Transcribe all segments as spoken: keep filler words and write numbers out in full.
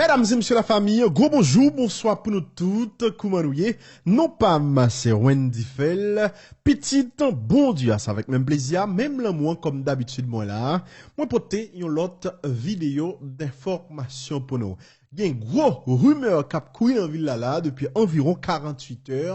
Medam e mesye lafanmi, gwo bonjou, bonswa pou nou tout. Kouman nou ye? Non pa m se Wendy Fèl, pitit Bondye a. Se avèk menm plezi a, menm lanmou an, kòm dabitid mwen la, mwen pote yon lòt videyo enfòmasyon pou nou. Gen gwo rimè k ap kouri nan vil la la depi anviwon karanntuit è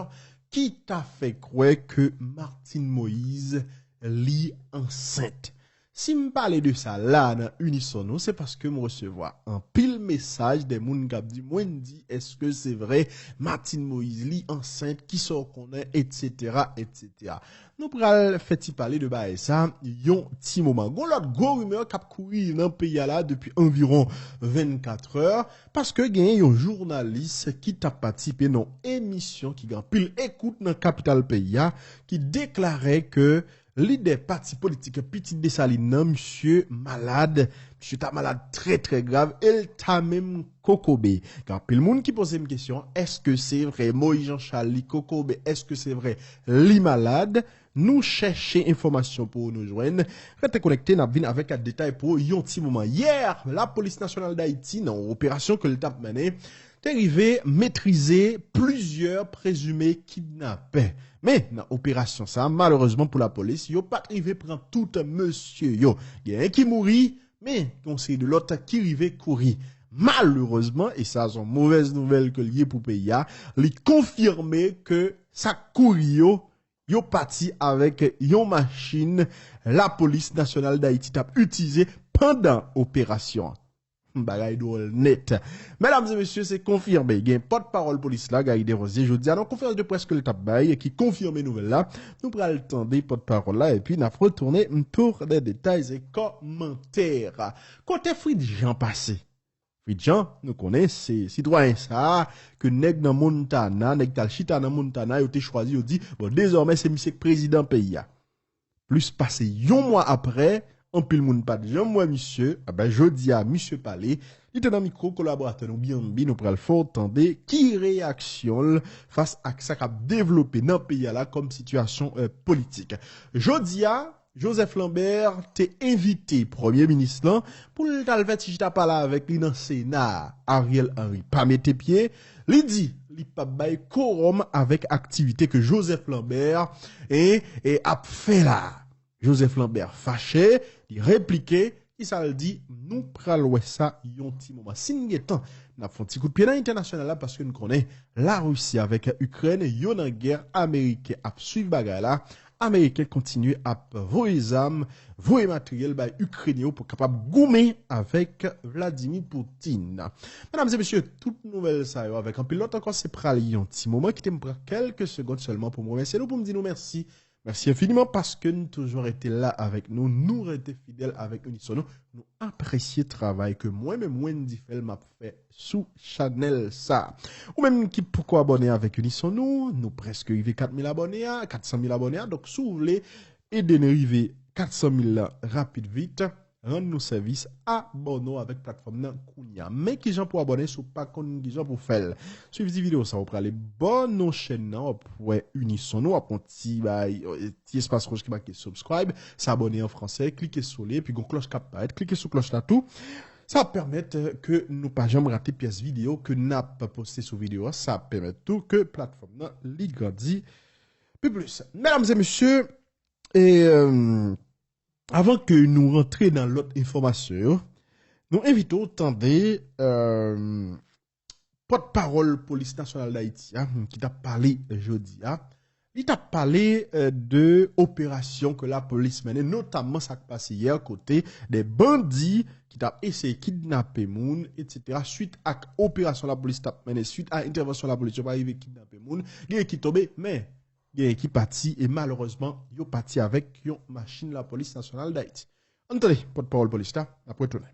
ki ta fè kwè ke Martine Moïse li ansent. Si m pale de sa la nan Unison Nou, se paske m resevwa anpil mesaj de moun k ap di, Wendy, èske se vre Martine Moïse li ansent, kisa w konnen, etsetera, etsetera. Nou pral fè ti pale de bagay sa yon ti moman. Gon lòt gwo rimè k ap kouri nan peyi a la depi anviwon vennkat è, paske gen yon jounalis ki t ap patisipe nan yon emisyon ki gen anpil ekout nan kapital peyi a, ki deklare ke lidè pati politik Pitit Desalin nan, misye malad, misye ta malad trè, trè grav, e l ta menm kokobe. Gen anpil moun ki poze m kesyon, èske se vre Moïse Jean Charles li kokobe? Èske se vre li malad? Nou chèche enfòmasyon pou nou jwenn. Rete konekte, n ap vin avèk detay pou yon ti moman. Yè, Lapolis Nasyonal Dayiti, nan yon operasyon ke l t ap mennen, te rive metrize plizyè prezime kidnapè. Men, nan operasyon sa, malerezman pou lapolis, yo pa t rive pran tout mesye yo. Genyen ki mouri, men yon seri de lòt ki rive kouri. Malerezman, e sa se yon movèz nouvèl ke l ye pou peyi a, li konfime ke sa k kouri yo, yo pati avèk yon machin Lapolis Nasyonal Dayiti t ap itilize pandan operasyon an. Bagay dwòl nèt. Medam e mesye, se konfime. Gen pòtpawòl polis la, Gary Desrosiers, jodi a, nan konferans de près ke l t ap bay, ki konfime nouvèl la. Nou pral tande pòtpawòl la, epi n ap retounen pour des détails et commentaires. Kote Fritz Jean pase? Fritz Jean, nou konnen, se sitwayen sa a, ke nèg nan Montana, nèg t al chita nan Montana, yo te chwazi, yo di, bon, dezòmè, se misye k prezidan peyi a. Plis pase yon mwa apre, anpil moun pa t janm wè misye. Enben, jodi a, misye pale. Li te nan mikwo kolaboratè nou, Bianbi, nou pral fè w tande ki reyaksyon l fas ak sa k ap devlope nan peyi a la kòm sitiyasyon, eh, politik. Jodi a, Joseph Lambert te envite premye minis lan pou l t al fè ti chita pale avèk li nan Sena a. Ariel Henry pa mete pye, li di li p ap bay kowòm avèk aktivite ke Joseph Lambert e, e ap fè la a. Joseph Lambert fache, li replike, kisa l di? Nou pral wè sa yon ti moman. Si n gen tan, n ap fè yon ti kout pye nan entènasyonal la, paske n konnen Larisi avèk Ikrèn, yo nan gè, Ameriken ap swiv bagay la. Ameriken kontinye ap voye zam, voye materyèl bay Ikrenyen yo pou kapab goumen avèk Vladimir Putin. Medam e mesye, tout nouvèl sa yo avèk anpil lòt ankò, se pral yon ti moman. Kite m pran kèlke segond sèlman pou m remèsye nou, pou m di nou mèsi. Mèsi enfiniman paske n toujou rete la avèk nou. Nou rete fidèl avèk Unison Nou. Nou apresye travay ke mwen menm Wendy Fèl m ap fè sou chanèl sa. Ou menm ki poko abòne avèk Unison Nou, nou prèske rive kat mil abòne a, kat san mil abòne a. Donk, si w vle ede n rive kat san mil la rapid vit, rann nou sèvis, abòne w avèk platfòm nan kounye a. Men kijan pou abòne si w pa konn kijan pou fè l. Swiv ti videyo sa, w prale bò non chèn nan, w ap wè Unison Nou, w ap wè yon ti bay, ti espas wouj ki make subscribe, s'abonner en français, klike sou li, epi gon klòch k ap parèt, klike sou klòch la tou. Sa ap pèmèt, eh, ke nou pa janm rate pyès videyo ke n ap poste sou videyo a. Sa ap pèmèt tou ke platfòm nan li grandi pi plis. Medam e mesye, e, eh, avan ke nou rantre nan lòt enfòmasyon yo, nou envite w tande, eh, pòtpawòl Polis Nasyonal Dayiti a, ki t ap pale jodi a, li t ap pale, eh, de operasyon ke lapolis mennen, notamman sa k pase yè kote de bandi ki t ap eseye kidnape moun, etsetera. Swit ak operasyon lapolis t ap mennen, swit a entèvansyon lapolis, yo pa rive kidnape moun, genyen ki tonbe, men genyen ki pati, e malerezman, yo pati avèk yon machin Lapolis Nasyonal Dayiti. Ann tande pòtpawòl polis la, n ap retounen.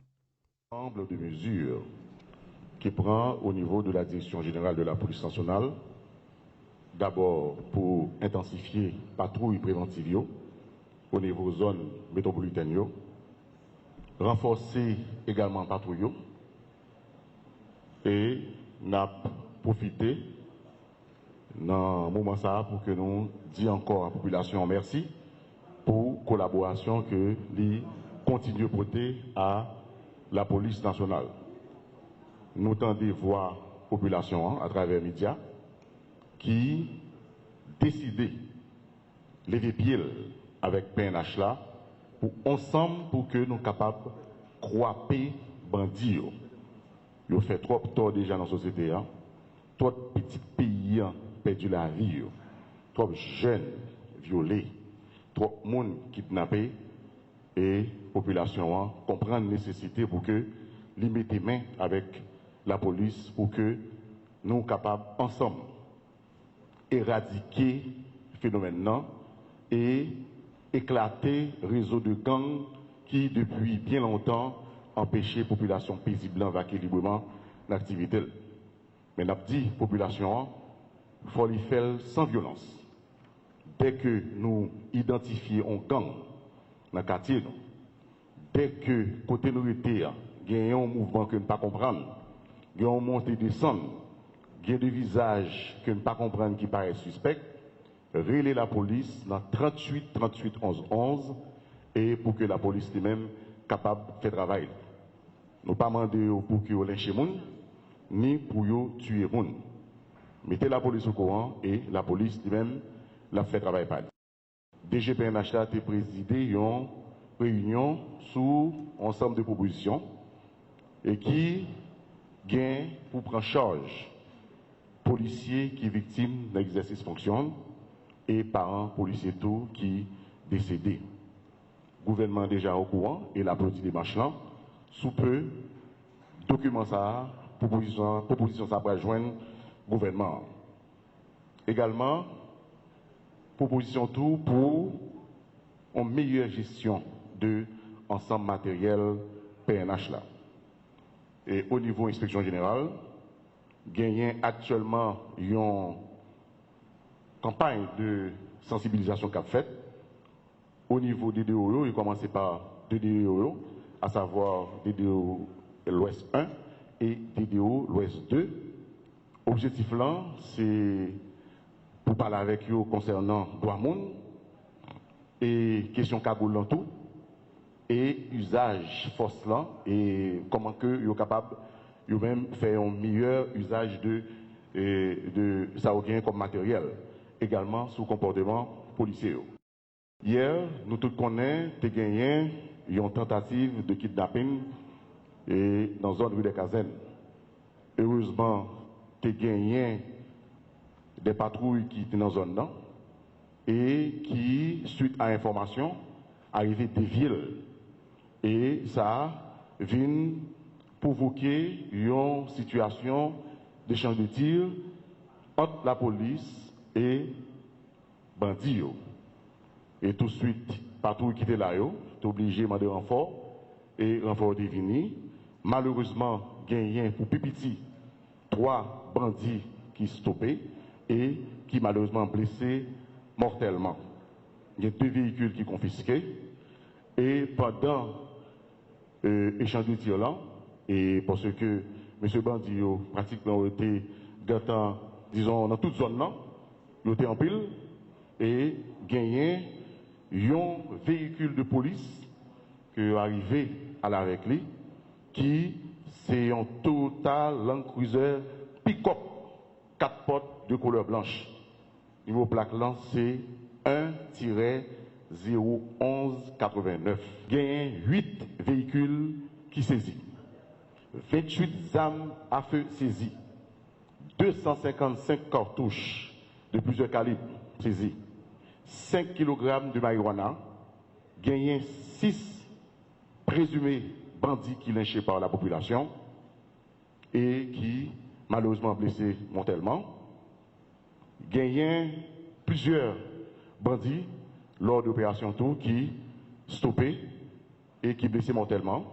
Ansanm de mezi ki pran o nivo de la Direction Générale de la Police Nationale, dabò pou entansifye patwouy prevantiv yo o nivo zòn metwopolitèn yo, ranfòse egalman patwouy yo, e n ap pwofite nan moman sa a pou ke nou di ankò a popilasyon an mèsi pou kolaborasyon ke li kontinye pote a Lapolis Nasyonal. Nou tande vwa popilasyon an atravè medya ki deside leve pye l avèk P N H la pou ansanm pou ke nou kapab kwape bandi yo. Yo fè twòp tò deja nan sosyete a. Twòp pitit peyi an pèdi lavi yo. Twòp jèn vyole. Twòp moun kidnape. E popilasyon an konprann nesesite pou ke li mete men avèk lapolis pou ke nou kapab ansanm eradike fenomèn nan e eklate rezo de gang ki, depi byen lontan, anpeche popilasyon pezib lan vake libreman nan aktivite l. Men n ap di popilasyon an, fò li fè l san vyolans. Dèke nou idantifye yon gang nan katye nou, dèke kote nou rete a, gen yon mouvman ke n pa konprann, gen yon monte desann, gen de vizaj ke n pa konprann ki parèt sispèk, rele lapolis nan tranntuit tranntuit onz onz e pou ke lapolis li menm kapab fè travay li. Nou pa mande yo pou ke yo lenche moun, ni pou yo tiye moun. Mete lapolis okouran e lapolis li menm l ap fè travay pa li. D G P N H la te prezide yon reyinyon sou yon ansanm de pwopozisyon e ki gen pou pran chaj polisye ki viktim nan egzèsis fonksyon e paran polisye tou ki desede. Gouvènman an deja okouran e l aplodi demach lan. Sou pe, dokiman sa a, pwopozisyon, pwopozisyon sa a pral jwenn gouvènman an. Egalman, pwopozisyon tou pou yon meyè jesyon de ansanm materyèl P N H la. E o nivo enspeksyon jeneral, genyen aktyèlman yon kanpay de sansibilizasyon k ap fèt o nivo D D O yo, e kòmanse pa de D D O yo, asavwa D D O Lwès en e D D O Lwès de. Objektif lan, se pou pale avèk yo konsènan dwa moun e kesyon kagoul lan tou, e izaj fòs lan, e kòman ke yo kapab, yo menm, fè yon meyè izaj de, e, de sa yo genyen kòm materyèl, egalman sou konpòteman polisye yo. Yè, nou tout konnen te genyen yon tantativ de kidnapin, e, nan zòn Ri dè Kazèn. Erezman, te genyen de patwouy ki te nan zòn nan e ki, swit a enfòmasyon, arive devye l. E sa vin pwovoke yon sitiyasyon dechanj de tir ant lapolis e bandi yo. E touswit, patwouy ki te la yo te oblije mande ranfò, e ranfò yo te vini. Malerezman, genyen pou pi piti twa bandi ki stope e ki malerezman blese mòtèlman. Gen de veyikil ki konfiske e pandan e, echanj de tir lan, e paske mesye bandi yo, pratikman, yo te gentan, dizon, nan tout zòn nan, yo te anpil, e genyen yon veyikil de polis ke yo arive al avèk li, ki se yon Toyota Land Cruiser pick-up kat pòt de koulè blanch. Nimewo plak lan se en tirè zewo onz katrevennnèf. Genyen uit veyikil ki sezi, venntuit zam afe sezi, de san senkannsenk katouch de plizyè kalib sezi, senk kilogram de mariwana, genyen sis prezime bandi ki lenche pa lapopilasyon e ki malerezman blese mòtèlman. Genyen plizyè bandi lò de operasyon tou ki stope e ki blese mòtèlman.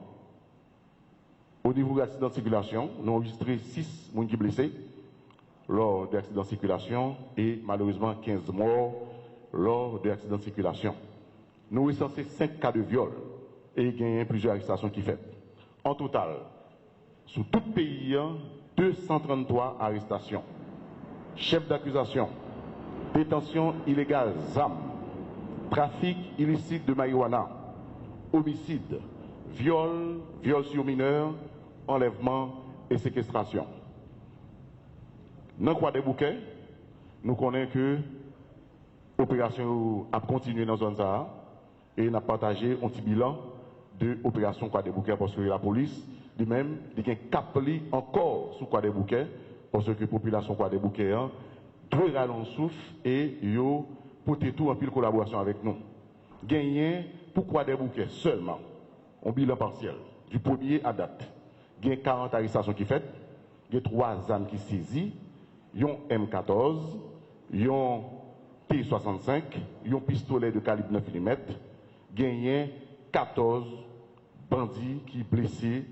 O nivo de aksidan de sikilasyon, nou anrejistre sis moun ki blese lò de aksidan de sikilasyon e malerezman kenz mò lò de aksidan de sikilasyon. Nou resanse senk ka de vyòl e genyen plizyè arestasyon ki fèt. An total, sou tout peyi an, de san tranntwa arestasyon. Chèf dakizasyon, detansyon ilegal zam, trafik ilisit de mariwana, omisid, vyòl, vyòl sou minè, anlèvman, e sekestrasyon. Nan Kwadèboukè, nou konnen ke operasyon yo ap kontinye nan zòn sa a, e n ap pataje yon ti bilan de operasyon Kwadèboukè, paske lapolis, li menm, li gen kap li ankò sou Kwadèboukè, paske popilasyon Kwadèboukè an dwe rale yon souf e yo pote tou anpil kolaborasyon avèk nou. Genyen pou Kwadèboukè sèlman, yon bilan pasyèl, du premye a dat, gen karant arestasyon ki fèt, gen twa zam ki sezi, yon M katòz, yon T swasannsenk, yon pistolè de kalib nèf milimèt, genyen katòz bandi ki blese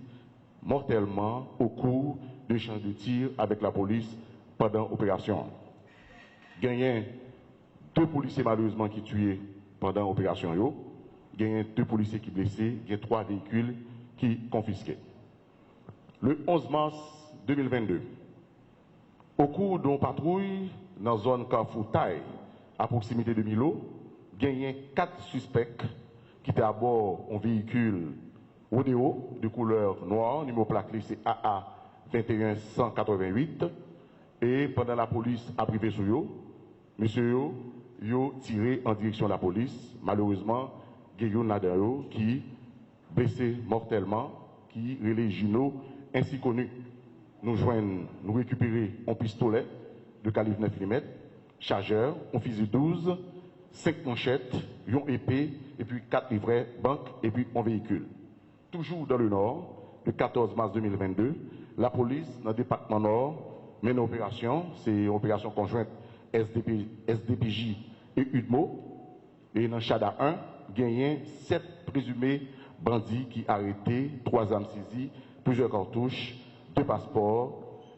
mòtèlman au cours d'échanges de tirs avec la police pendant operasyon an. Genyen de polisye malerezman ki tiye pandan operasyon yo, genyen de polisye ki blese, gen twa veyikil ki konfiske. Le onze mars de mil vennde, au cours de yon patwouy nan zòn Kafou Tay, a pwoksimite de Milo, genyen kat sispèk ki te abò yon veyikil Rodeo de koulè nwa, nimewo plak li se A A venteyen san katrevenwit, e pandan lapolis ap rive sou yo, mesye yo, yo tire an direksyon lapolis. Malerezman, gen youn ladan yo ki blese mòtèlman, ki rele Jino, ensi koni. Nou jwenn, nou rekipere yon pistolè de kalib nèf milimèt, chajè, yon fizi douz, senk manchèt, yon epe, epi kat livrè bank, epi yon veyikil. Toujours dans le Nord, le katòz mas de mil vennde, lapolis nan depatman Nò mennen operasyon, se yon operasyon konjwent S D P, S D P J e udmo, e nan Chada en, genyen sèt prezime bandi ki arete, twa zam sezi, plizyè katouch, de paspò,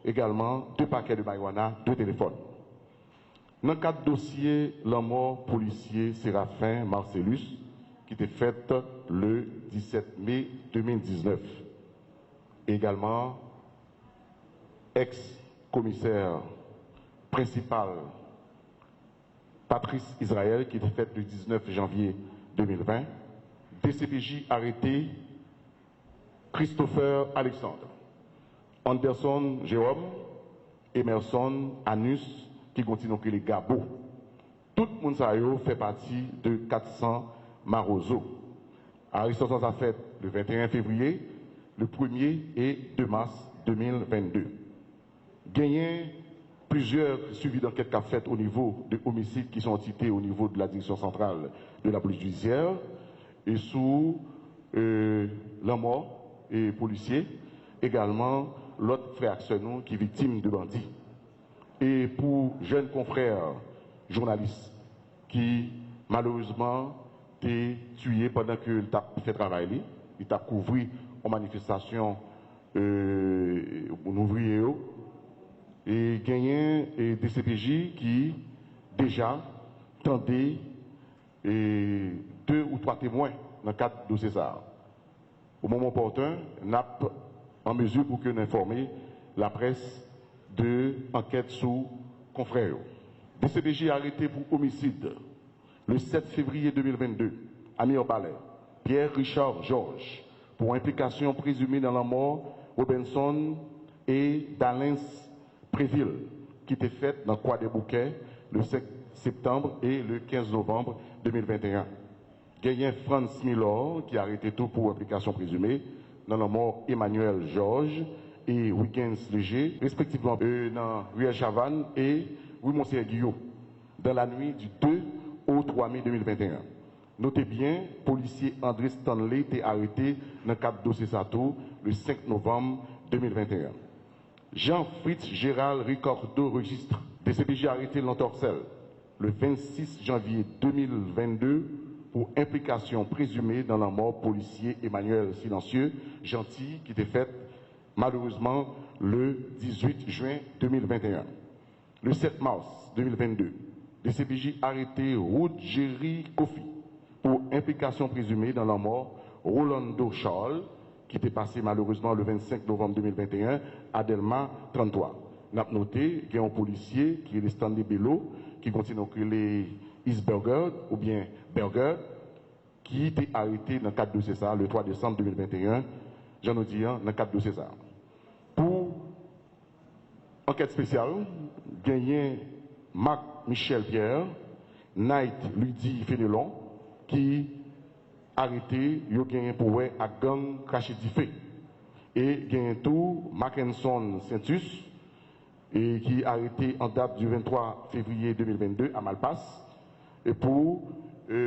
egalman de pakè de marijuana, de telefòn. Nan kad dosye lanmò polisye Séraphin Marcellus, ki te fèt le disèt me de mil diznèf, egalman èks komisè prensipal Patrice Israël, ki te fèt le diznèf janvye de mil ven, D C P J arete Christopher Alexandre, Anderson Jérôme, Emerson Anus, ki gon ti non k rele Gabo. Tout moun sa yo fè pati de kat san Mawozo. Arestasyon sa fèt le venteyen fevriye, le premye e de mas de mil vennde. Genyen plizyè swivi dankèt k ap fèt o nivo de omisid ki se yon antite o nivo de la Direction Centrale de la Police Judiciaire, e sou, e, lanmò e polisye, egalman lòt frè ak sè nou ki viktim de bandi. E pou jèn konfrè jounalis ki malerezman te tiye pandan ke l t ap fè travay li, li t ap kouvri yon manifestasyon, e, moun ouvriye yo, e genyen, e, D C P J ki deja tande, e, de ou twa temwen nan kad dosye sa a. O moman opòten, n ap an mezi pou ke n enfòme laprès de ankèt sou konfrè yo. D C P J arete pou omisid, le sèt fevriye de mil vennde, a Mirbalè, Pierre Richard Georges, pou enplikasyon prezime nan lanmò Robenson e Dalens Prévil, ki te fèt nan Kwadèboukè le senk septanm e le kenz novanm de mil venteyen. Genyen Frantz Milor, ki arete tou pou enplikasyon prezime nan lanmò Emmanuel Georges e Wigens Léger, respektivman, e, nan Riyèl Chavann e ri Monseyè Giyo, dans la nuit du deux au trois mai de mil venteyen. Note byen, polisye André Stanley te arete nan kad dosye sa tou, le senk novanm de mil venteyen. Jean Fritz Gérald Ricardo Registre, D C P J arete l nan Tòsèl, le vennsis janvye de mil vennde, pou enplikasyon prezime nan lanmò polisye Emmanuel Silencieux Gentil, ki te fèt malerezman le dizuit jen de mil venteyen. Le sèt mas de mil vennde, D C P J arete Ruth Jerry Coffy pou enplikasyon prezime nan lanmò Rolando Charles, ki te pase malerezman le vennsenk novanm de mil venteyen a Dèlma tranntwa. N ap note, gen yon polisye ki rele Stanley Bello, ki gon ti non k rele Isberger oubyen Berger, ki te arete nan kad dosye sa a le twa desanm de mil venteyen, jan nou di an, nan kad dosye sa a. Pou Ankèt espesyal, genyen Marc Michel Pierre, Night Ludy Fenelon, ki arete, yo genyen pou wè ak gang Krache Dife. E genyen tou Mackenson Saintus, e ki arete an dat du venntwa fevriye de mil vennde a Malpas, e pou, e,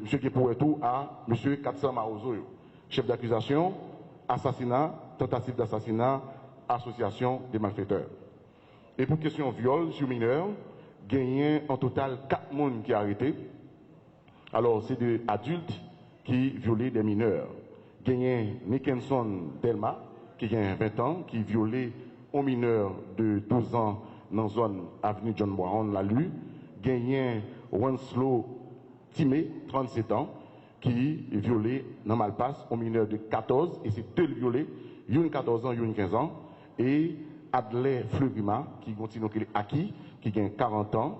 misye gen pou wè tou a mesye Catsan Mawozo yo. Chèf dakizasyon, asasina, tantativ dasasina, asosyasyon de malfetè. E pou kesyon vyòl sou minè, genyen an total kat moun ki arete. Alò, se de adilt ki vyole de minè. Genyen Nickenson Delma, ki gen ven tan, ki vyole yon minè de douz an nan zòn Avni John Brown, Lali. Genyen Wanslo Time, trannset an, ki vyole nan Malpas yon minè de katòz, e se de l vyole, youn katòz an, youn kenz an, e Adler Fleurima, ki gon ti non ki rele Aki, ki gen karant an,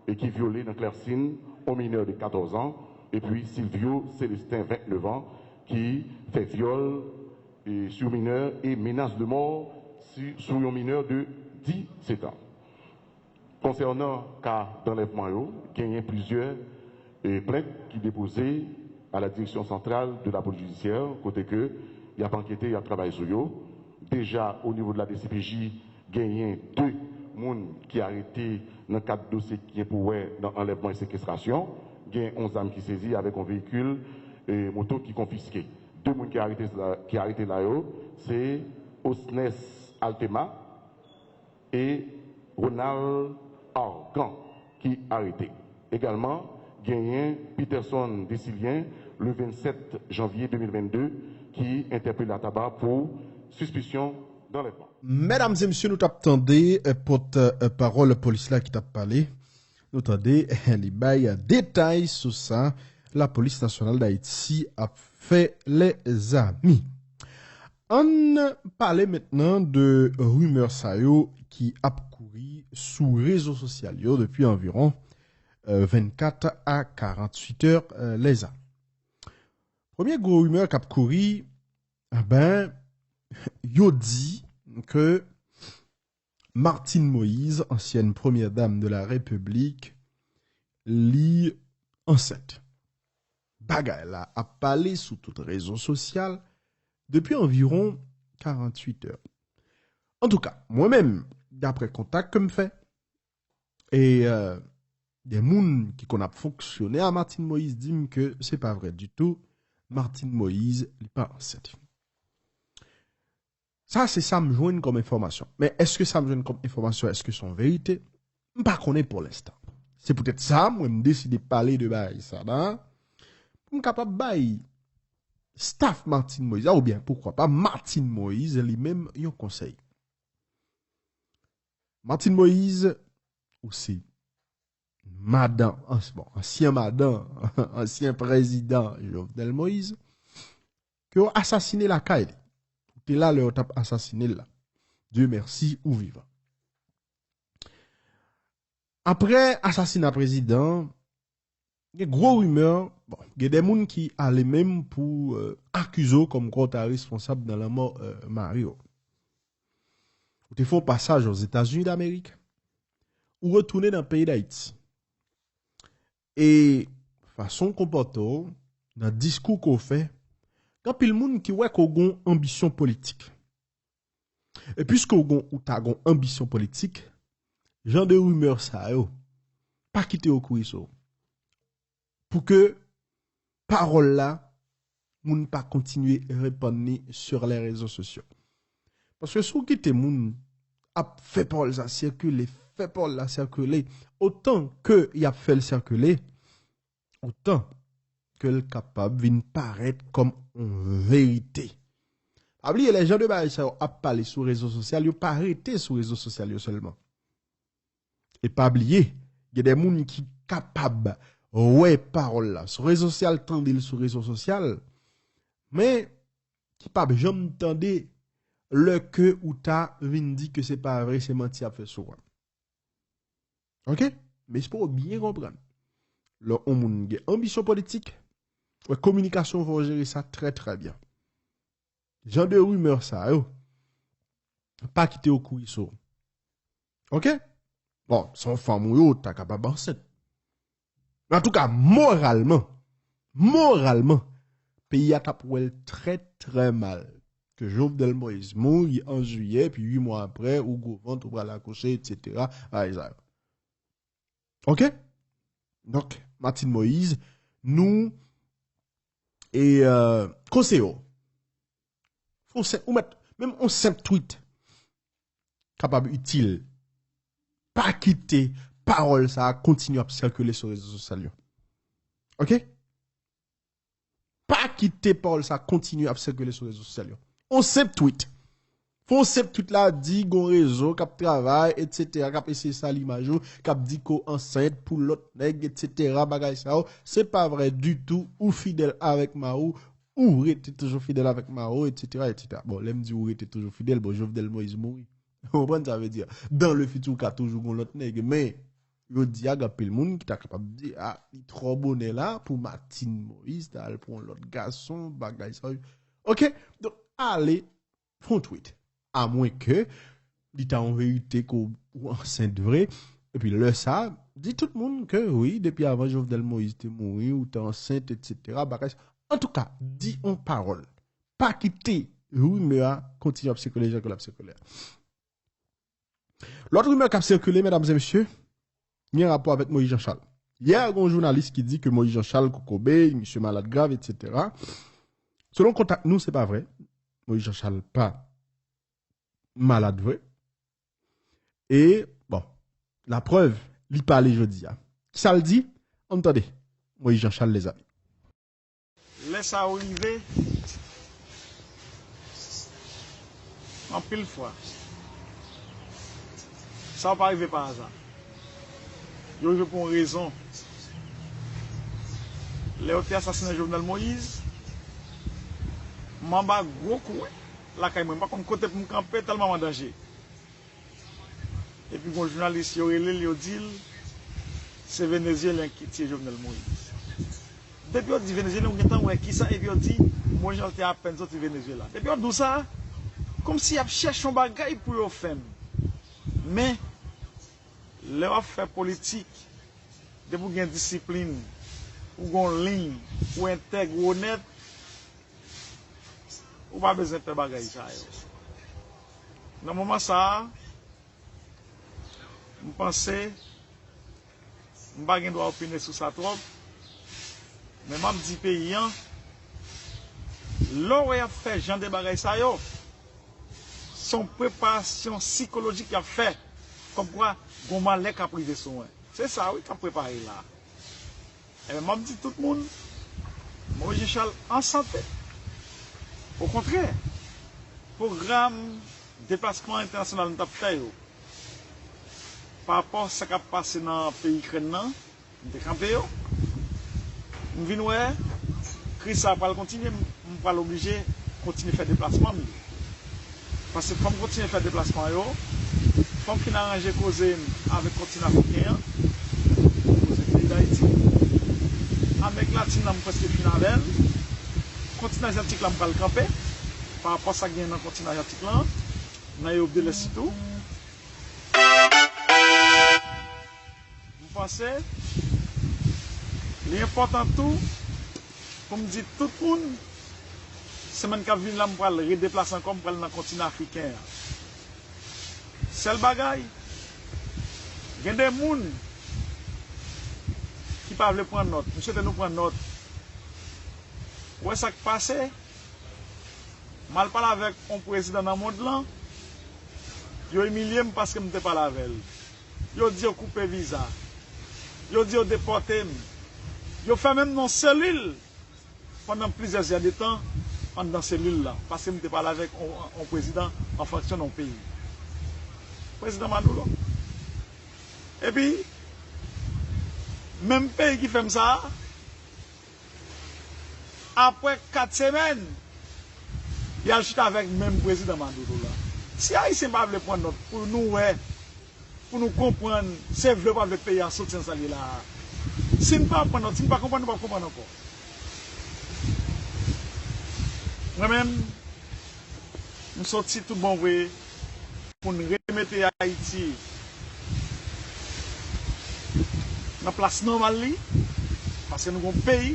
e ki vyole nan Klèsin yon minè de katòz an, epi Silvio Célestin, vennnev an, ki fè vyòl, e, sou minè e menas de mò si, sou yon minè de disèt an. Konsènan ka d'anlèvman yo, genyen plizyè, e, plent ki depoze a la Direction Centrale de la Police Judiciaire, kote ke y ap ankete, y ap travay sou yo. Deja, o nivo de la D C P J, genyen de moun ki arete nan kad dosye ki gen pou wè nan anlèvman e sekestrasyon. Gen yon zam ki sezi avèk yon veyikil, e, moto ki konfiske. De moun ki arete la, ki arete la yo, se Osnes Altema, e Ronald Argan ki arete. Egalman, genyen Peterson Desilien, le vennsèt janvye de mil vennde, ki entèpele a Taba pou sispesyon d'anlèvman. Medam e mesye, nou t ap tande, eh, pòt, eh, pawòl polis la ki t ap pale. Nou tande, eh, li bay, eh, detay sou sa Lapolis Nasyonal Dayiti ap fè, lèzami. Ann pale mentnan de rimè sa yo ki ap kouri sou rezo sosyal yo depi anviwon, eh, vennkat a karanntuit è, eh, lèzami. Premye gwo rimè k ap kouri, ben, yo di ke Martine Moïse, ancienne première dame de la République, li ansent. Bagay la ap pale sou tout rezo sosyal depi anviwon karanntuit è. Antouka, mwen menm, daprè kontak ke m fè, e, euh, de moun ki konn ap fonksyone a Martine Moïse di m ke se pa vre ditou, Martine Moïse, li pa ansent. Sa, se sa m jwenn kòm enfòmasyon. Men èske sa m jwenn kòm enfòmasyon, èske se yon verite? M pa konnen pou lenstan. Se poutèt sa, mwen, m deside pale de bagay sa la, pou m kapab bay staff Martine Moïse la, oubyen, poukwa pa, Martine Moïse li menm, yon konsèy. Martine Moïse, ou se madan, ans-, bon, ansyen madan, ansyen prezidan Jovenel Moïse, ke yo asasine lakay li. Ou te la lè yo t ap asasine l la. Dieu merci, ou vivan. Apre asasina prezidan, gen gwo rimè, bon, gen de moun ki ale menm pou, euh, akize w kòmkwa w ta responsab nan lanmò, euh, mari w. Ou te fè yon pasaj Ozetazini Damerik, ou retounen nan peyi Dayiti. E fason w konpòte w, nan diskou ke w fè, gen anpil moun ki wè ke w gen yon anbisyon politik. E piske w gon, ou ta gon anbisyon politik, jan de rimè sa yo, pa kite yo kouri sou w. Pou ke pawòl la, moun pa kontinye repann li sur les réseaux sociaux. Paske si w kite moun ap fè pawòl sa sikile, fè pawòl la sikile, otan ke y ap fè l sikile, otan ke l kapab vin parèt kòm yon verite. Pa bliye, lè jan de bagay sa yo ap pale sou rezo sosyal, yo pa rete sou rezo sosyal yo sèlman. E pa bliye, gen de moun ki kapab wè pawòl la sou rezo sosyal, tande l sou rezo sosyal, men ki p ap janm tande lè ke ou ta vin di ke se pa vre, se manti y ap fè sou ou a. Oke? Men se pou w byen konprann. Lè yon moun gen anbisyon politik, wè kominikasyon fò w jere sa trè, trè byen. Jan de rimè sa yo, pa kite yo kouri sou w. Ok? Bon, se yon fanm ou ye, ou ta kapab ansent. Men antouka, moralman, moralman, peyi a t ap wè l trè, trè mal ke Jovenel Moïse mouri an jiyè, epi uit mwa apre, ou gwo vant, ou pral akouche, etsetera, bagay sa yo. Ok? Donk, Martine Moïse, nou e euh, konseye w. Fè yon senp, ou mèt, menm yon senp tweet kapab itil. Pa kite pawòl sa a kontinye ap sikile sou rezo sosyal yo. Ok? Pa kite pawòl sa a kontinye ap sikile sou rezo sosyal yo. Yon senp tweet. Fè yon senp tweet la, di gon rezo k ap travay, etsetera, k ap eseye sali imaj ou, k ap di ke w ansent pou lòt nèg, etsetera, bagay sa yo. Se pa vre ditou, ou fidèl avèk mari w, ou rete toujou fidèl avèk mari w, etsetera, etsetera. Bon, lè m di ou rete toujou fidèl, bon, Jovenel Moïse mouri. Ou konprann sa vle di? Dans le futur, ou ka toujou gon lòt nèg, men jodi a, gen anpil moun ki ta kapab di, a, li twò bonè la pou Martine Moïse ta al pran yon lòt gason, bagay sa yo. Ok? Donk, ale, fè yon tweet. Amwen ke li ta yon verite ke w ansent vre. Epi lè sa, di tout moun ke wi, depi avan Jovenel Moïse te mouri, ou te ansent, etsetera. Bagay sa. Antouka, di yon pawòl. Pa kite rimè a kontinye ap sikile jan ke l ap sikile a. Lòt rimè k ap sikile, medam e mesye, gen rapò avèk Moïse Jean Charles. Yè, gen yon jounalis ki di ke Moïse Jean Charles kokobe, misye malad grav, etsetera. Selon kontak nou, se pa vre. Moïse Jean Charles pa malad vre. E, bon, laprèv, li pale jodi a. Kisa l di? Ann tande. Moïse Jean Charles, lèzanmi. Lè sa yo rive, anpil fwa, sa yo pa rive pa aza. Yo rive pou yon rezon. Lè yo te asasinen Jovenel Moïse, m anba gwo kwen lakay mwen. M pa konn kote pou m kanpe tèlman m an danje. Epi gon jounalis, yo rele l, yo di l se Venezyelyen ki tiye Jovenel Moïse. Depi yo di Venezyelyen, ou gentan wè kisa, epi yo di Moïse Jean te apèn soti Venezyela. Depi yo di w sa, kòmsi y ap chèche yon bagay pou yo fè m. Men, lè w ap fè politik, depi w gen disiplin, ou gon liy, ou entèg, ou onèt, ou pa bezwen pè bagay sa yo. Nan moman sa a, m panse m pa gen dwa opine sou sa twòp, men m ap di peyi an, lè w wè y ap fè jan de bagay sa yo, se yon preparasyon sikolojik y ap fè, kòmkwa gon malè k ap rive sou mwen. Se sa wi k ap prepare la. Ebyen, m ap di tout moun, Moïse Jean Charles an sante. Okontrè, pwogram deplasman entènasyonal nou t ap fè yo, pa rapò sa k ap pase nan peyi Ikrèn nan, m te kanpe yo. M vin wè kriz sa a pral kontinye, m pral oblije kontinye fè deplasman m yo. Paske fò m kontinye fè deplasman yo, fò m fin aranje koze m avèk kontinan afriken an, koze peyi Dayiti. Amerik Latin nan, m prèske fin avè l. Kontinan azyatik la, m pral kanpe pa rapò sa k genyen nan kontinan azyatik la, nan Ewòp de Lès sitou. M panse li enpòtan tou pou m di tout moun, semèn k ap vini la, m pral redeplase ankò, m pral nan kontinan afriken an. Sèl bagay, gen de moun ki pa vle pran nòt. M swete nou pran nòt. Ou wè sa k pase? M al pale avèk yon prezidan nan mond lan, yo imilye m paske m te pale avè l. Yo di yo koupe viza. Yo di yo depòte m. Yo fèmen m nan yon selil pandan plizyè zè de tan anndan selil la, paske m te pale avèk yon, yon prezidan an fonksyon nan yon peyi. Prezidan Maduro. Epi, menm peyi ki fè m sa a, apre kat semèn, y al chita avèk menm prezidan Maduro la. Si Ayisyen pa vle pran nòt pou nou wè, pou nou konprann, se vle ou pa vle peyi a soti nan sa l ye la a. Si n pa pran nòt, si n pa konprann, nou p ap konprann ankò. Mwen menm, m soti tout bon vre pou n remete Ayiti nan plas nòmal li, paske nou gon peyi,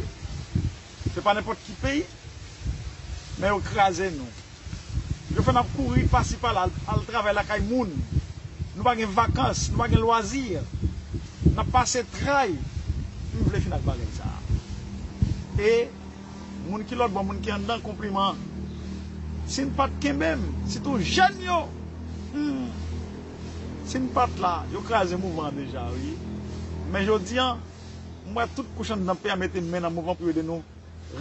se pa nenpòt ki peyi, men yo kraze nou. Yo fè n ap kouri pasi pala, al, al travay lakay moun. Nou pa gen vakans, nou pa gen lwazi. N ap pase tray. M vle fin ak bagay sa a. E moun ki lòtbò, moun ki anndan, konpliman. Si n pa t kenbe m, sitou jèn yo, hmm, si n pa t la, yo kraze mouvman an deja, wi. Men jodi a, m wè tout kouch anndan peyi a mete men nan mouvman pou yo ede nou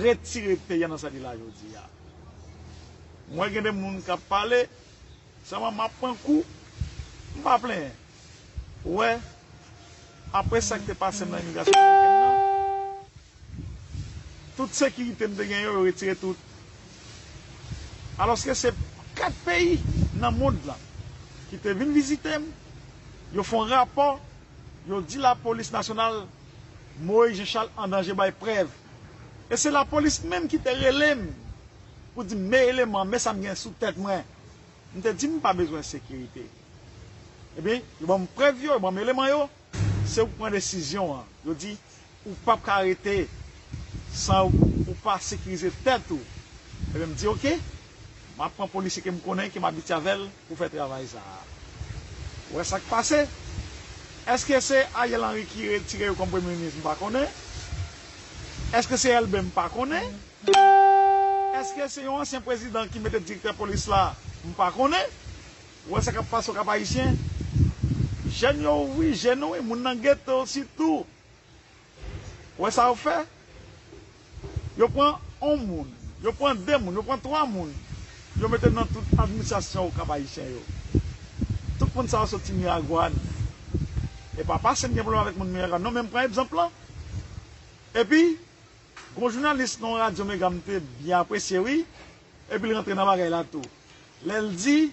retire peyi a nan sa li la jodi a. M wè gen de moun k ap pale, sèlman m ap pran kou, m pa plenyen. Ou wè, apre sa k te pase m nan imigrasyon amerikèn nan, tout sekirite m te gen yo, yo retire tout. Alòske se kat peyi nan mond lan ki te vin vizite m, yo fè yon rapò, yo di lapolis nasyonal Moïse Jean Charles an danje, bay prèv. E se lapolis menm ki te rele m pou di m, men eleman, men sa m gen sou tèt mwen. M te di m pa bezwen sekirite. Ebyen, yo ban m prèv yo, yo ban m eleman yo. Se ou k pran desizyon an. Yo di, ou p ap ka rete san ou pa sekirize tèt ou. Ebyen, m di, oke, m ap pran polisye ke m konnen, ke m abitye avè l pou fè travay sa a. Ou wè sa k pase? Èske se Ariel Henry ki retire yo kòm premye minis? M pa konnen. Èske se Elbe? M pa konnen. Èske se yon ansyen prezidan ki mete direktè polis la? M pa konnen. Ou wè sa k ap pase Okap Ayisyen? Jèn yo ouvri je nou, wi, moun nan geto sitou. Ou wè sa yo fè? Yo pran yon moun, yo pran de moun, yo pran twa moun, yo mete nan tout administrasyon Okap Ayisyen yo. Tout moun sa yo soti Miragwàn. E pa paske m gen pwoblèm avèk moun Miragwàn, non, men m pran egzanp lan. Epi, gon jounalis nan yon radyo Mega m te byen apresye, wi. Epi l rantre nan bagay la tou. Lè l di,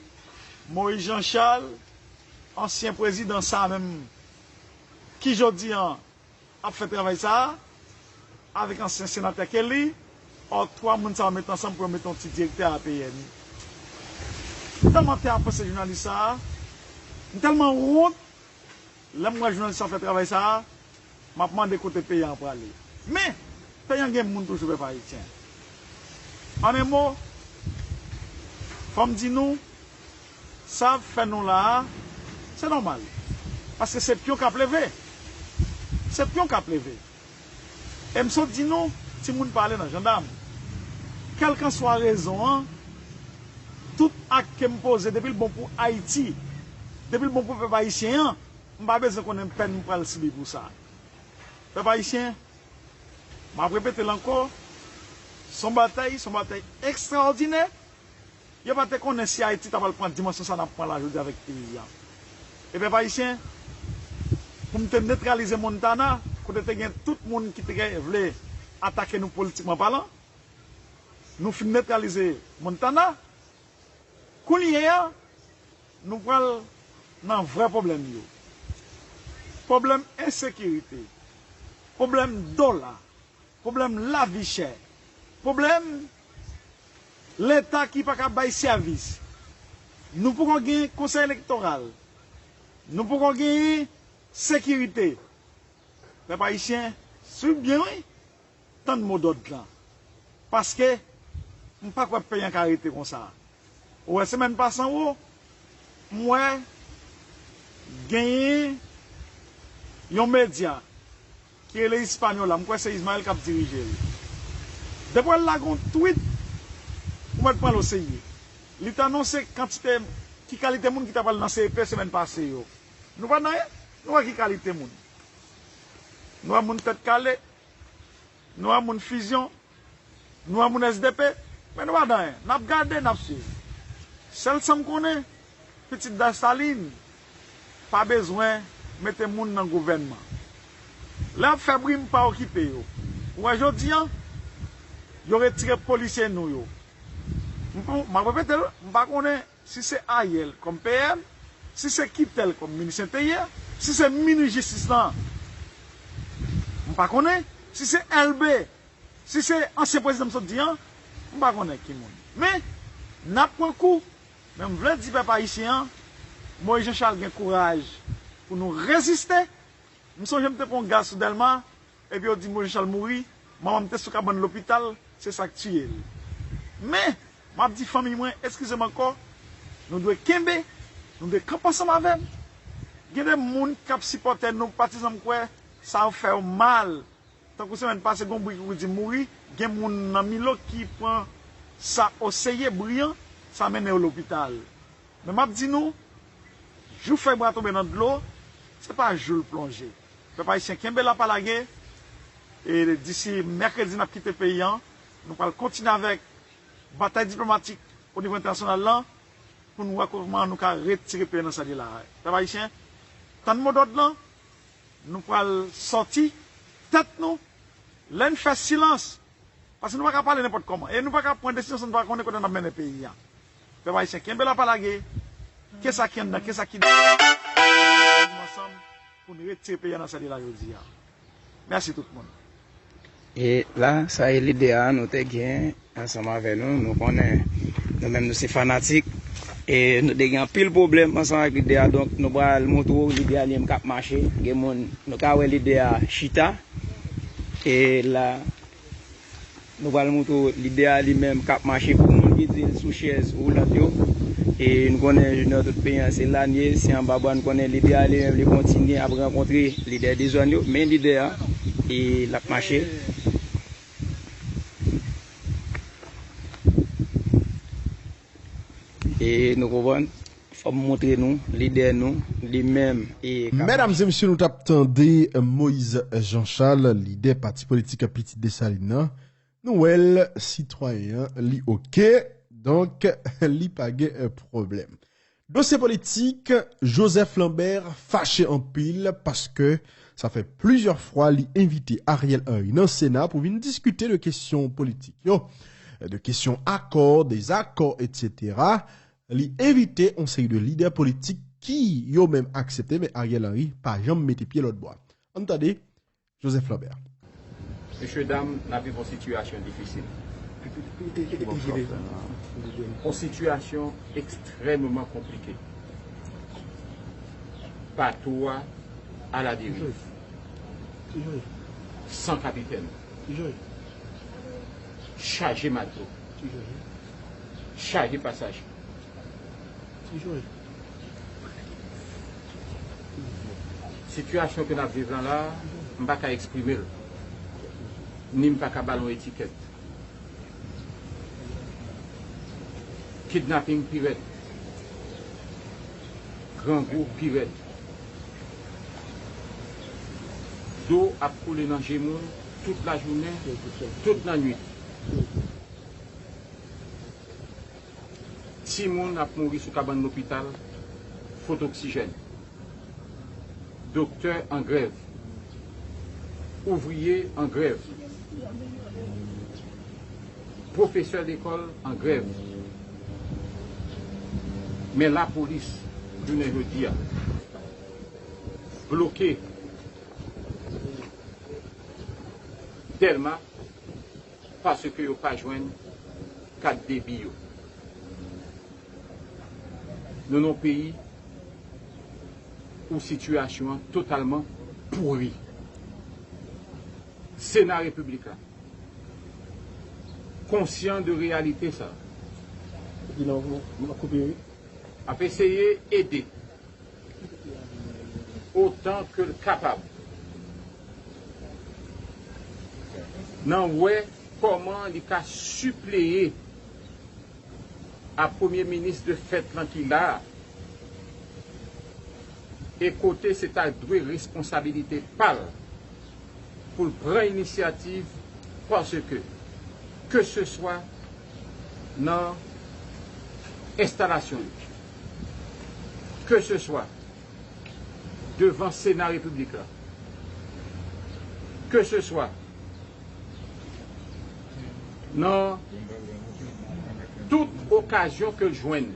Moïse Jean Charles, ansyen prezidan sa a menm, ki jodi a ap fè travay sa a, avèk ansyen senatè Kelly, ò, twa moun sa yo met ansanm pou yo mete yon ti direktè A P N. M tèlman te apresye jounalis sa a, m tèlman wont, lè m wè jounalis sa fè travay sa a, m ap mande kote peyi a prale. Men, peyi a gen moun toujou, pèp ayisyen. An en mo, fò m di nou, sa ap fè nou la a, se nòmal. Paske se pyon k ap leve. Se pyon k ap leve. E m sot di nou, timoun pa ale nan jandam. Kèlkanswa rezon an, tout ak ke m poze, depi l bon pou Ayiti, depi l bon pou pèp ayisyen an, m pa bezwen konnen pèn m pral sibi pou sa. Pèp ayisyen, m ap repete l ankò, se yon batay, se yon batay ekstraòdinè. Yo pa te konnen si Ayiti ta pral pran dimansyon sa n ap pran la jodi avèk peyi a. E pèp ayisyen, pou m te netralize Montana, kote te gen tout moun ki te vle atake nou politikman palan, nou fin netralize Montana. Kounye a, nou pral nan vrè pwoblèm yo. Pwoblèm ensekirite, pwoblèm dola, pwoblèm lavi chè, pwoblèm Leta ki pa ka bay sèvis. Nou poko gen konsèy elektoral. Nou poko gen sekirite. Pèp ayisyen, swiv byen, wi. Tann mo dòd lan. Paske m pa kwè peyi an ka rete konsa. Ou wè, semèn pase anwo, m wè genyen yon medya ki rele Hispaniola, m kwè se Ismaël k ap dirije l. Depi w wè l lage yon tweet, ou mèt pran l oserye. Li t anonse kantite, ki kalite moun ki ta pral nan C E P semèn pase yo. Nou pa nan anyen, nou wè ki kalite moun. Nou wè moun Tèt Kale, nou wè moun Fusion, nou wè moun S D P, men nou pa nan anyen. N ap gade, n ap swiv. Sèl sa m konnen, pitit Desalin pa bezwen mete moun nan gouvènman. Lè y ap fè bri, m pa okipe yo. Ou wè jodi a, yo retire polisye nou yo. M pou, m ap repete l, m pa konnen si se Ariel kòm P M, si se Kittel kòm minis enteryè, si se minis jistis lan, m pa konnen, si se Elbe, si se ansyen prezidan m sot di an, m pa konnen ki moun. Men, n ap pran kou, men m vle di pèp ayisyen an, Moïse Jean Charles gen kouraj pou nou reziste, M sonje m te pran yon gaz sou Dèlma, epi yo di m Jean Charles mouri, manman m te sou kabann lopital, se sa k tiye l. Men, m ap di fanmi mwen, eskize m ankò, nou dwe kenbe, nou dwe kanpe ansanm avè m. Gen de moun k ap sipòte nou, patizan m kwè, sa fè w mal. Tankou semèn pase, gen yon bri ki di mouri, gen moun nan Milo ki pran sa oseye, bri an, sa mennen yo lopital. Men m ap di nou, jou fèy bwa tonbe nan dlo, se pa jou l plonje. Pèp ayisyen, kenbe la pa lage, e disi mèkredi n ap kite peyi an, nou pral kontinye avèk batay diplomatik o nivo entènasyonal lan, pou n wè kòman nou ka retire peyi an nan sa li ye la. Pèp ayisyen, tann modòd lan, nou pral sòti tèt nou, lè n fè silans, paske nou pa ka pale nenpòt kòman. E nou pa ka pran desizyon san nou pa konnen kote n ap mennen peyi a. Pèp ayisyen, kenbe la pa lage. Ke sa ki anndan, ke sa ki deyò, ansanm pou n retire peyi a nan sa li ye la jodi a. Mèsi tout moun. E la, sa e lide a nou te gen ansanm avè nou. Nou konnen nou menm nou se fanatik. E nou te gen anpil pwoblèm ansanm avèk lide a. Donk, nou pral montre w lide a li menm k ap mache. Gen moun, nou ka wè lide a chita. E la, nou pral montre w lide a li menm k ap mache pou moun ki di l sou chèz woulant yo. E nou konnen Junior tout peyi an se la n ye, se anba bwa, nou konnen lide a li menm li kontinye ap rankontre lidè de zòn yo, men lide a, e l ap mache. E nou konprann, fò m montre nou, lidè nou, li menm, e ka Medam e mesye, nou t ap tande Moïse Jean Charles, lidè pati politik Pitit Desalin nan. Nou wè l, sitwayen an, li oke, donk, li pa gen, eh, pwoblèm. Dosye politik, Joseph Lambert fache anpil paske sa fè plizyè fwa li envite Ariel Henry nan Sena pou vin diskite de kesyon politik yo, de kesyon akò, dezakò, etsetera. Li envite yon seri de lidè politik ki yo menm aksepte, men Ariel Henry pa janm mete pye lòt bò. Ann tande Joseph Lambert. Mesye dam, n ap viv yon sitiyasyon difisil. Yon sitiyasyon ekstrèmeman konplike. Bato a aladeriv. San kapitèn. Chaje mato. Chaje pasaje. Sitiyasyon ke n ap viv la la, m pa ka eksprime l, ni m pa ka ba l yon etikèt. Kidnaping pi rèd. Grangou pi rèd. Dlo ap koule nan je moun tout lajounen, tout lannwit. Timoun ap mouri sou kabann lopital, fot oksijèn. Doktè an grèv. Ouvriye an grèv. Pwofesè lekòl an grèv. Men lapolis, jounen jodi a, bloke Dèlma paske yo pa jwenn kat debi yo. Nou nan yon peyi ou sitiyasyon an totalman pouri. Sena Repiblik la konsyan de reyalite sa a, ap eseye ede otan ke l kapab nan wè kòman li ka sipleye a premye minis de fèt lan ki la a, e kote se ta dwe responsabilite pa l pou l pran inisyativ, paske keseswa nan enstalasyon yo, keseswa devan Sena Repiblik la, keseswa nan tout okazyon ke l jwenn.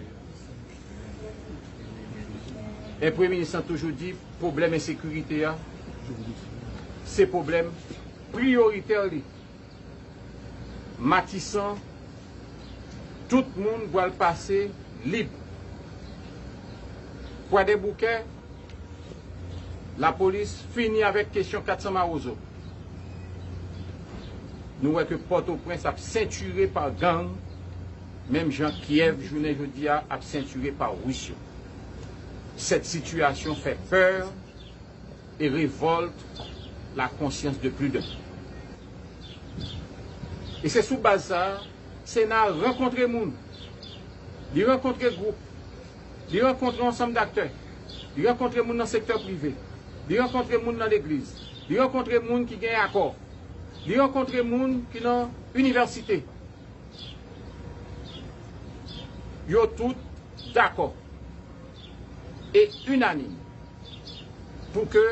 E Premye Minis lan toujou di pwoblèm ensekirite a se pwoblèm priyoritè li. Matisan, tout moun pral pase lib. Kwadèboukè, Lapolis fini avèk kesyon kat san Mawozo. Nou wè ke Pòtoprens ap sentire pa gang, menm jan Kyèv jounen jodi a ap sentire pa Ris yo. Cette situation fait peur et révolte la conscience de plus d'un. E se sou baz sa a, Sena rankontre moun. Li rankontre gwoup. Li rankontre yon ansanm daktè. Li rankontre moun nan sektè prive. Li rankontre moun nan legliz. Li rankontre moun ki gen akò. Li rankontre moun ki nan inivèsite. Yo tout dakò e inanim pou ke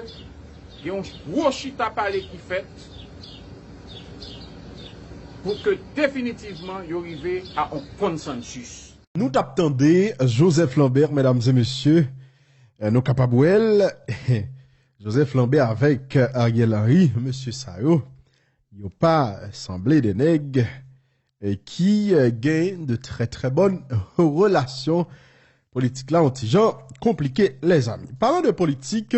gen yon gwo chita pale ki fèt pou ke definitivman yo rive a yon konsansis. Nou t ap tande Joseph Lambert, medam e mesye, eh, nou kapab wè l, Joseph Lambert avèk Ariel Henry, mesye sa yo, yo pa sanble de nèg, eh, ki, eh, gen de trè, trè bòn relasyon. Politik la, yon ti jan konplike, lèzami. Palan de politik,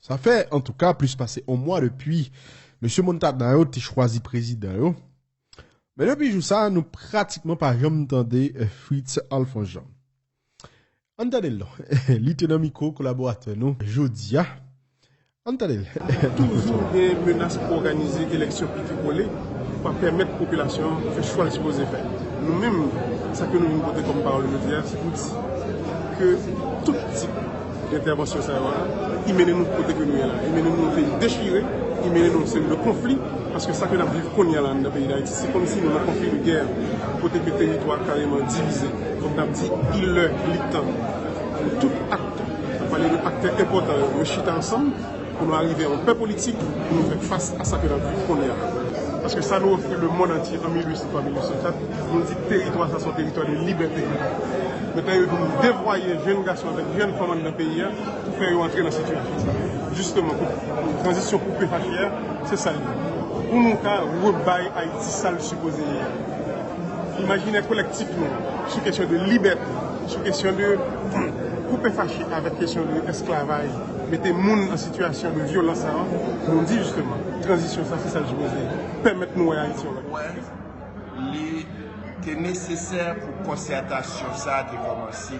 sa fè, antouka, plis pase yon mwa depi mesye Montana yo te chwazi prezidan yo. Men depi jou sa, nou pratikman pa janm tande, eh, Fritz Alphonse Jean. Ann tande l non. Li te nan mikwo kolaboratè nou jodi a. Ann tande l. Toujou gen menas pou òganize eleksyon pike kole, pou pa pèmèt popilasyon an fè chwa l sipoze fè. Nou menm, sa ke nou vin pote kòm pawòl jodi a, se pou di ke tout tip entèvansyon sa yo a, i mennen nou kote ke nou ye la. I mennen nou yon peyi dechire, i mennen nou yon seri de konfli, paske sa ke n ap viv kounye a la anndan peyi Dayiti, se kòmsi nou nan konfli de gè, kote ke teritwa kareman divize. Donk, n ap di, il lè, li tan pou tout aktè, n ap pale de aktè enpòtan yo, yo chita ansanm, pou nou arive a yon pè politik, pou nou fè fas a sa ke n ap viv kounye a. Paske sa nou ofri lemonn antye an mil uit san twa, mil uit san kat, nou di teritwa sa se yon teritwa de libète. Mentnan yo vin devwaye jèn gason avèk jèn fanm anndan peyi a pou fè yo antre nan sitiyasyon sa. Jisteman, pou, pou tranzisyon koupe fache a, se sa l ye. Pou nou ka rebay Ayiti sa l sipoze ye a. Imajinè kolektif nou sou kesyon de libète, sou kesyon de koupe fache avèk kesyon de esklavaj, mete moun an sitiyasyon de vyolans sa, nou di jisteman, tranzisyon sa, se sa l sipoze pèmèt nou wè Ayiti yon lòt. Wè, li te nesesè pou konsètasyon sa te kòmanse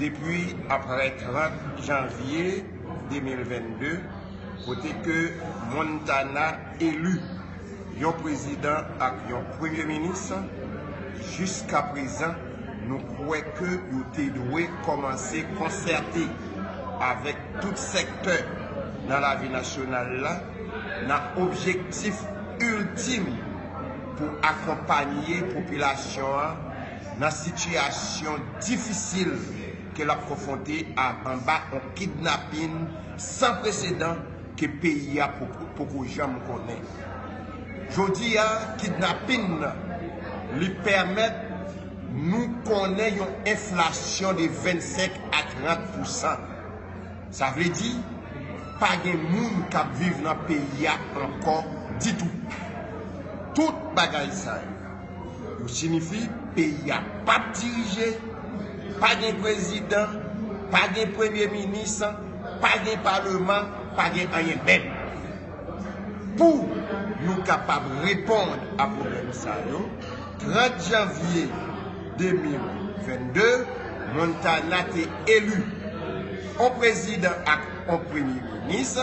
depi aprè trant janvye de mil vennde, kote ke Montana eli yon prezidan ak yon premye minis, jiskaprezan, nou kwè ke yo te dwe kòmanse konsète avèk tout sektè nan lavi nasyonal la, nan objektif iltim pou akonpanye popilasyon an nan sitiyasyon difisil ke l ap konfwonte a, anba yon kidnapin san presedan ke peyi a poko, poko janm konnen. Jodi a, kidnapin nan, li pèmèt nou konnen yon enflasyon de vennsenk a trant pousan. Sa vle di, pa gen moun k ap viv nan peyi a ankò ditou. Tout bagay sa yo, yo sinifi peyi a p ap dirije, pa gen prezidan, pa gen premye minis, pa gen paleman, pa gen anyen menm. Pou nou kapab reponn a pwoblèm sa yo, trant janvye de mil vennde, Montana te eli yon prezidan ak yon premye minis.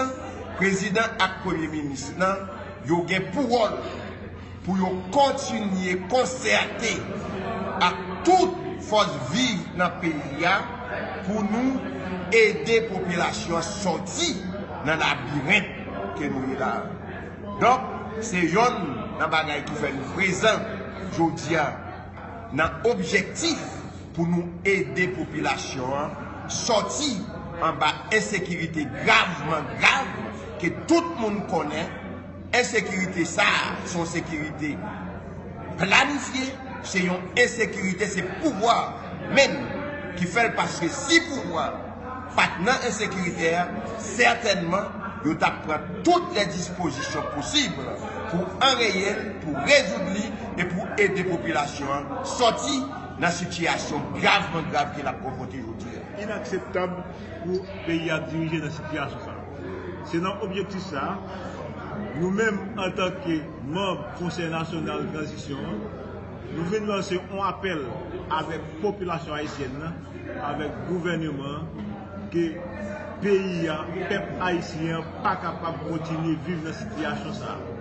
Prezidan ak premye minis lan, yo gen pou wòl pou yo kontinye konsète ak tout fòs viv nan peyi a pou nou ede popilasyon an sòti nan labirent ke nou ye la a. Donk, se yonn nan bagay ki fè nou prezan jodi a nan objektif pou nou ede popilasyon an sòti anba ensekirite gravman grav ke tout moun konnen. Ensekirite sa a, se yon sekirite planifye, se yon ensekirite, se pouvwa menm ki fè l, paske si pouvwa pa t nan ensekirite a, sètènman, yo t ap pran tout lè dispozisyon posib pou anraye l, pou rezoud li e pou ede popilasyon an sòti nan sitiyasyon gravman grav ke l ap konfwonte jodi a. inakseptab pou peyi a dirije nan sitiyasyon sa a. Se nan objektif sa a, nou menm antanke manm Konsèy Nasyonal Tranzisyon an, nou vin lanse yon apèl avèk popilasyon ayisyèn nan, avèk gouvèneman an, ke peyi a, pèp ayisyen an pa kapab kontinye viv nan sitiyasyon sa a.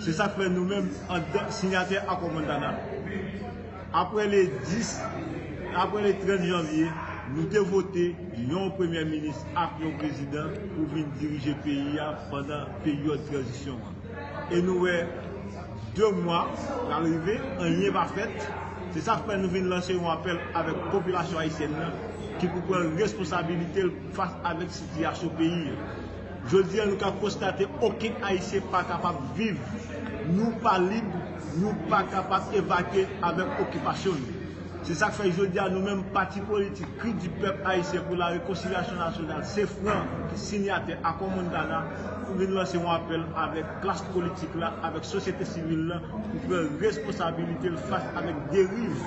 Se sa k fè nou menm, anndan, siyatè Akò Montana, apre le dis, apre le trant janvye, nou te vote yon premye minis ak yon prezidan pou vin dirije peyi a pandan peryòd tranzisyon an. E nou wè, de mwa pral rive, anyen pa fèt. Se sa k fè nou vin lanse yon apèl avèk popilasyon ayisyèn nan ki pou pran responsabilite l fas avèk sitiyasyon peyi a. Jodi a, nou ka konstate okenn Ayisyen pa kapab viv. Nou pa lib, nou pa kapab evakye avèk okipasyon nou. Se sa k fè jodi a, nou menm pati politik Kri di Pèp Ayisyen pou la Rekonsilyasyon Nasyonal, se fran ki siyatè Akò Montana, nou vin lanse yon apèl avèk klas politik la, avèk sosyete sivil la, pou pran responsabilite l fas avèk deriv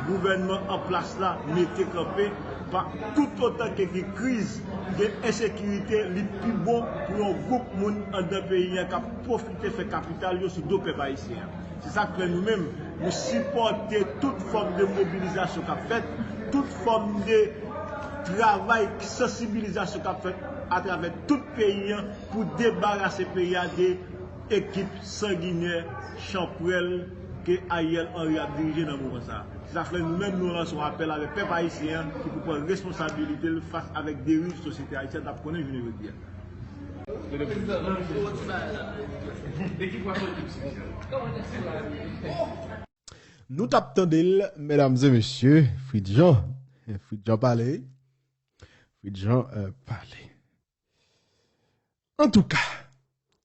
gouvènman an plas la mete kanpe. Pa, toutotan ke gen kriz, gen ensekirite, li pi bon pou yon gwoup moun anndan peyi a k ap pwofite fè kapital yo sou do pèp ayisyen an. Se sa k fè nou menm, nou sipòte tout fòm de mobilizasyon k ap fèt, tout fòm de travay, sansibilizasyon k ap fèt atravè tout peyi an pou debarase peyi a de ekip sanginè, chanpwèl ke Ariel Henry ap dirije nan moman sa a. Se sa k fè nou menm nou lanse yon apèl avèk pèp ayisyen an ki pou pran responsabilite l fas avèk deriv sosyete ayisyèn n ap konnen jounen jodi a. Nou t ap tande l, medam e mesye, Fritz Jean. Fritz Jean pale. Fritz Jean euh, pale. Antouka,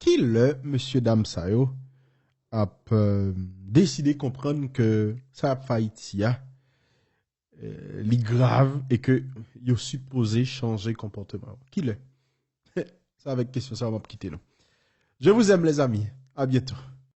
kilè mesye dam sa yo ap euh, deside konprann ke sa y ap fè Ayiti a, euh, li grav e ke yo sipoze chanje konpòteman yo? Kilè? Se avèk kesyon sa yo m ap kite nou. Je vous aime, les amis. À bientôt.